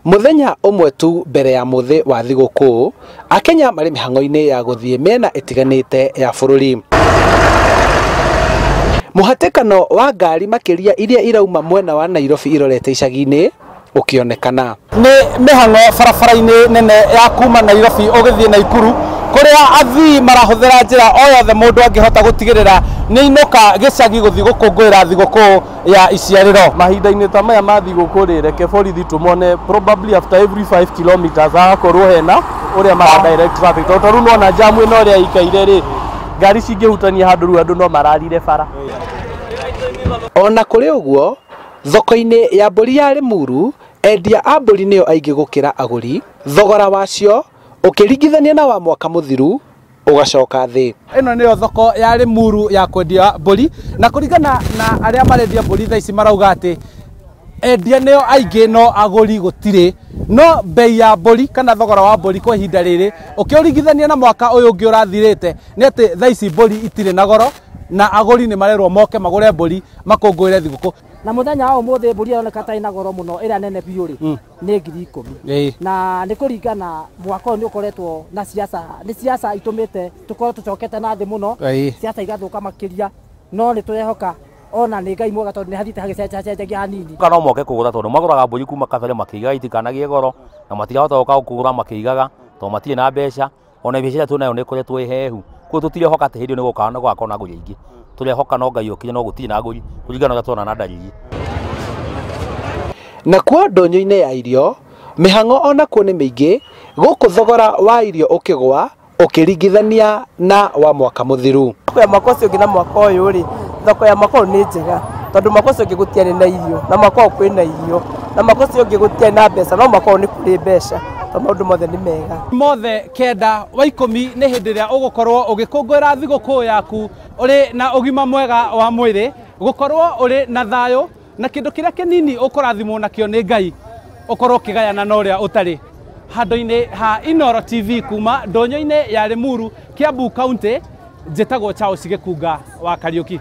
Mũthenya ũmwe tu mbere ya mũthĩ wa thigũkũ, Akenya marĩ mĩhang'o-inĩ ya gũthiĩ mĩena ĩtiganĩte ya bũrũri. Mũhatĩkano wa ngari makĩria iria irauma mwena wa Nairobi irorete icagi-inĩ ũkĩonekana. Nĩ mĩhang'o barabara-inĩ nene ya kuma Nairobi ũgĩthiĩ Naikuru, kũrĩa athii marahũthĩra njĩra o yothe mũndũ angĩhota gũtigĩrĩra nĩ ainũka gĩcagi gũthiĩ gũkũngũĩra thigũkũ ya iciarĩro. Mahinda-inĩ ta maya ma thigũkũ rĩ, reke borithi tũmone probably after every 5 kilometers agakorwo hena ũrĩa mara direct traffic, tondũ rĩu nona jamu ĩno ũrĩa ĩikaire rĩ, ngari cingĩhutania handũ rĩu andũ no mararire bara. Ona kũrĩ ũguo, thoko-inĩ ya mbũri ya Limuru, endia a mbũri nĩo aingĩ gũkĩra agũri, thogora wacio ũkĩringithania na wa mwaka mũthiru ũgacoka thĩ. Ĩno nĩyo thoko ya Limuru ya kwendia mbũri, na kũringana na arĩa marendia mbũri thaa ici marauga atĩ endia nĩo aingĩ no agũri gũtirĩ. No bei ya mbũri kana thogora wa mbũri kwa ihinda rĩrĩ ũkĩũringithania na mwaka ũyũ ũngĩ ũrathirĩte nĩ atĩ thaa ici mbũri itirĩ na goro, na agũri nĩ marerwo moke magũre mbũri makũngũĩre thigũkũ. Na mũthenya wa ũmũthĩ mbũri ĩroneka ta ĩna goro mũno, ĩrĩa nene biũ rĩ nĩ 10,000. Na nĩ kũringana mwaka ũyũ nĩ ũkoretwo na siasa, nĩ siasa itũmĩte tũkorwo tũcokete na thĩ mũno, siasa igathũka makĩria, no nĩ tũrehoka ona nĩ Ngai mwega tondũ nĩ hathiĩte hagĩcenjacenjagia hanini. No moke kũgũra tondũ magũraga mbũri kuma kabere makĩigaga itikanagĩe goro, na matirahota gũka kũgũra makĩigaga tondũ matirĩ na mbeca, ona mbeca iria twĩnayo nĩ ĩkoretwo ĩ hehu. Koguo tũtirehoka atĩ hĩndĩ ĩyo nĩ gũgakorwo na agũri aingĩ, tũrehoka no Ngai okire no gũtirĩ na agũri kũringana na ũrĩa tũrona na ndariri. Nakuo ndũnyũ-inĩ ya irio, mĩhang'o onakuo nĩ mĩingĩ, gũkũ thogora wa irio ũkĩgũa ũkĩringithania na wa mwaka mũthiru. Thoko ya mwaka ũcio ũngĩ na mwaka ũyũ rĩ, thoko ya mwaka ũyũ nĩ njega tondũ mwaka ũcio ũngĩ gũtiarĩ na irio, na mwaka ũyũ kwĩna irio, na mwaka ũcio ũngĩ gũtiarĩ na mbeca, no mwaka ũyũ nĩ kũrĩ mbeca, tondũ maũndũ mothe nĩ mega. Mothe 9 wa 10 nĩ hĩndĩ ĩrĩa ũgũkorwo ũgĩkũngũĩra thigũkũ yaku ũrĩ na ũgima mwega wa mwĩrĩ, gũkorwo ũrĩ na thayũ, na kĩndũ kĩrĩa kĩnini ũkũrathimwo nakĩo nĩ Ngai ũkorwo ũkĩgayana na ũrĩa ũtarĩ. Handũ-inĩ ha Inooro TV kuma ndũnyũ-inĩ ya Limuru, Kiambu County, njĩtagwo Charles Gĩkunga wa Kariũki.